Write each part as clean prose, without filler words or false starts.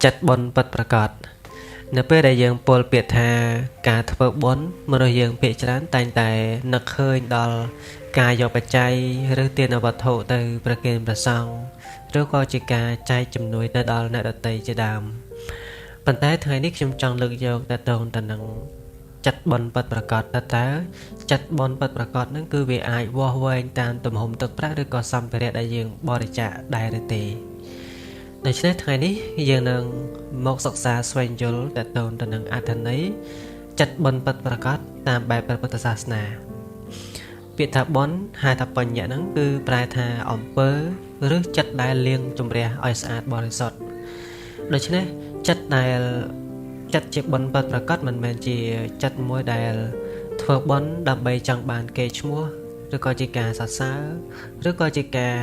ចិត្តបុណ្យពិតប្រាកដនៅពេលដែលយើងពោលពាក្យថាការធ្វើបុណ្យមនុស្សយើងភាគច្រើនតែងតែនឹកឃើញដល់ការយកបច្ច័យឬទានវត្ថុទៅប្រគេនព្រះសង្ឃឬក៏ជាការចែកជំនួយទៅដល់អ្នកដទៃជាដើមប៉ុន្តែថ្ងៃនេះខ្ញុំចង់លើកយកតទៅទៅនឹងចិត្តបុណ្យពិតប្រាកដតើចិត្តបុណ្យពិតប្រាកដហ្នឹងគឺវាអាចវាស់វែងតាមទំហំទឹកប្រាក់ឬក៏សម្ភារៈដែលយើងបរិច្ចាគដែរឬទេដូច្នេះថ្ងៃនេះយើងនឹងមកសិក្សាស្វែងយល់តទៅទៅនឹងអត្ថន័យចិត្តបុណ្យពិតប្រាកដតាមបែបព្រះពុទ្ធសាសនាពាក្យថាបុណ្យហៅថាបញ្ញៈហ្នឹងគឺប្រែថាអំពើឬចិត្តដែលលាងជម្រះឲ្យស្អាតបរិសុទ្ធដូច្នេះចិត្តដែលចិត្តជាបុណ្យពិតប្រាកដមិនមែនជាចិត្តមួយដែលធ្វើបុណ្យដើម្បីចង់បានគេឈ្មោះឬក៏ជាការសរសើរឬក៏ជាការ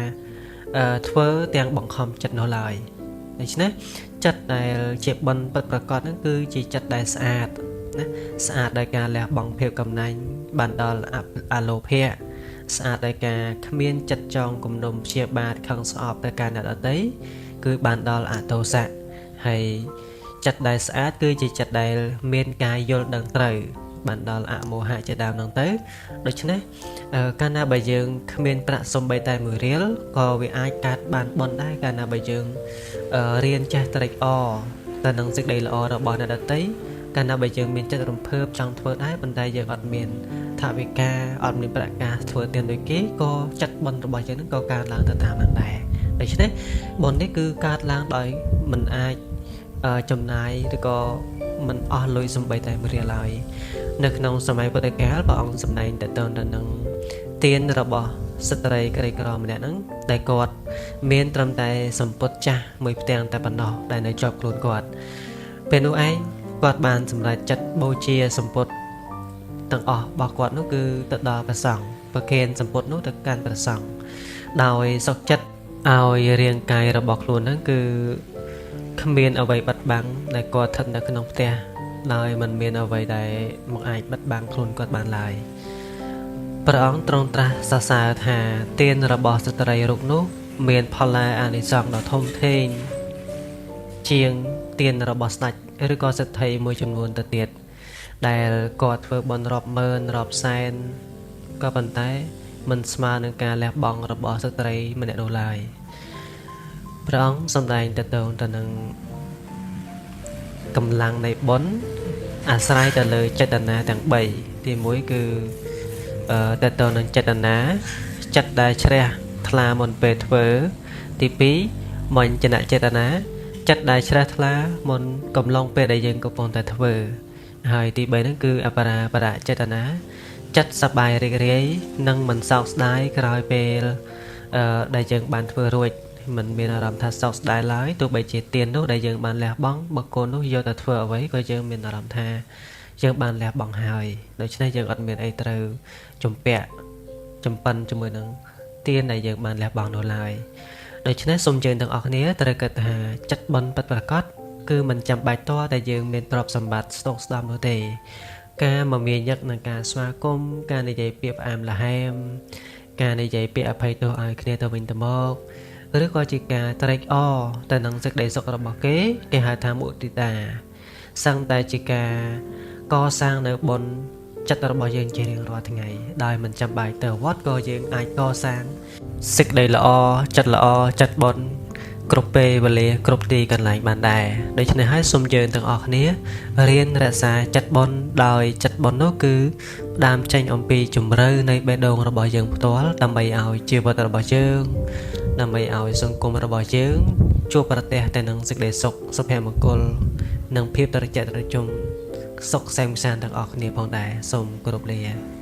ធ្វើទាំងបង្ខំចិត្តនោះឡើយដូច្នេះចិត្តដែលជាបុណ្យពិតប្រាកដហ្នឹងគឺជាចិត្តដែលស្អាតណាស្អាតដោយការលះបង់ភាពកំណាញ់បានដល់អលោភៈស្អាតដោយការគ្មានចិត្តចងគំនុំព្យាបាទខឹងស្អប់ទៅកាន់អ្នកដទៃគឺបានដល់អទោសៈហើយចិត្តដែលស្អាតគឺជាចិត្តដែលមានការយល់ដឹងត្រូវបានដល់អមោហៈជាដើមហ្នឹងទៅដូច្នេះកាលណាបើយើងគ្មានប្រាក់សំបីតែមួយរៀលក៏វាអាចកើតបានបុណ្យដែរកាលណាបើយើងរៀនចេះត្រេកអរទៅនឹងសេចក្តីល្អរបស់អ្នកដទៃកាលណាបើយើងមានចិត្តរំភើបចង់ធ្វើដែរប៉ុន្តែយើងអត់មានថវិកាអត់មានប្រាក់ការធ្វើទានដូចគេក៏ចិត្តបុណ្យរបស់យើងនឹងក៏កើតឡើងទៅតាមនឹងដែរដូច្នេះបុណ្យនេះគឺកើតឡើងដោយមិនអាចចំណាយឬក៏មិនអស់លុយសំបីតែមួយរៀលឡើយនៅក្នុងសម័យពុទ្ធកាលព្រះអង្គសម្ដែងតទៅនឹងទានរបស់ស្ត្រីក្រីក្រម្នាក់ហ្នឹងដែលគាត់មានត្រឹមតែសម្ពុតចាស់មួយផ្ទាំងតែប៉ុណ្ណោះដែលនៅជាប់ខ្លួនគាត់ពេលនោះឯងគាត់បានសម្រេចចិត្តបូជាសម្ពុតទាំងអស់របស់គាត់នោះគឺទៅដល់ព្រះសង្ឃប្រគេនសម្ពុតនោះទៅកាន់ព្រះសង្ឃដោយសុខចិត្តឲ្យរាងកាយរបស់ខ្លួនហ្នឹងគឺគ្មានអ្វីបិទបាំងដែលគាត់ស្ថិតនៅក្នុងផ្ទះដោយមិនមានអ្វីដែលមកអាចបិទបាំងខ្លួនគាត់បានឡើយព្រះអង្គទ្រង់ត្រាស់សរសើរថាទានរបស់ស្ត្រីរូបនោះមានផល្លាអានិសង្សដ៏ធំធេងជាងទានរបស់ស្ដេចឬក៏សេដ្ឋីមួយចំនួនទៅទៀតដែលគាត់ធ្វើបុណ្យរាប់ម៉ឺនរាប់សែនក៏ប៉ុន្តែមិនស្មើនឹងការលះបង់របស់ស្ត្រីម្នាក់នោះឡើយព្រះអង្គសម្ដែងតទៅទៅនឹងកម្លាំងនៃបុណ្យអាស្រ័យទៅលើចេតនាទាំង3ទី1គឺតទៅនឹងចេតនាចិត្តដែលជ្រះថ្លាមុនពេលធ្វើទី2មញ្ញចេតនាចិត្តដែលជ្រះថ្លាមុនកំឡុងពេលដែលយើងកំពុងតែធ្វើហើយទី3ហ្នឹងគឺអបរាបរៈចេតនាចិត្តសប្បាយរីករាយនិងមិនសោកស្ដាយក្រោយពេលដែលយើងបានធ្វើរួចមិនមានអារម្មណ៍ថាសោកស្ដាយឡើយទោះបីជាទាននោះដែលយើងបានលះបង់បុគ្គលនោះយកទៅធ្វើអ្វីក៏យើងមានអារម្មណ៍ថាយើងបានលះបង់ហើយដូច្នេះយើងអត់មានអីត្រូវជំពាក់ចំប៉ិនជាមួយនឹងទានដែលយើងបានលះបង់នោះឡើយដូច្នេះសូមយើងទាំងអស់គ្នាត្រូវគិតថាចិត្តបុណ្យពិតប្រាកដគឺមិនចាំបាច់តតែយើងមានទ្រព្យសម្បត្តិស្តុកស្តម្ភនោះទេការមមាញឹកនឹងការស្វាគមន៍ការនិយាយពាក្យផ្អែមល្ហែមការនិយាយពាក្យអភ័យទោសឲ្យគ្នាទៅវិញទៅមកឬក៏ជាការត្រេកអរទៅនឹងសេចក្តីសុខរបស់គេគេហៅថាមុទិតាសឹងតែជាការកសាងនៅបុណ្យចិត្តរបស់យើងជារៀងរាល់ថ្ងៃដោយមិនចាំបាច់ទៅវត្តក៏យើងអាចកសាងសេចក្តីល្អចិត្តល្អចិត្តបុណ្យគ្រប់ពេលវេលាគ្រប់ទីកន្លែងបានដែរដូច្នេះហើយសូមយើងទាំងអស់គ្នារៀនរក្សាចិត្តបុណ្យដោយចិត្តបុណ្យនោះគឺផ្ដើមចេញអំពីជំរឿនៃបេះដូងរបស់យើងផ្ទាល់ដើម្បីឲ្យជីវិតរបស់យើងដើម្បីឲ្យសង្គមរបស់យើងជួបប្រទះតែនឹងសេចក្តីសុខសុភមង្គលនិងភាពត្រជាក់ត្រជុំសុខក្សេមក្សាន្តទាំងអស់គ្នាផងដែរសូមគោរពលា។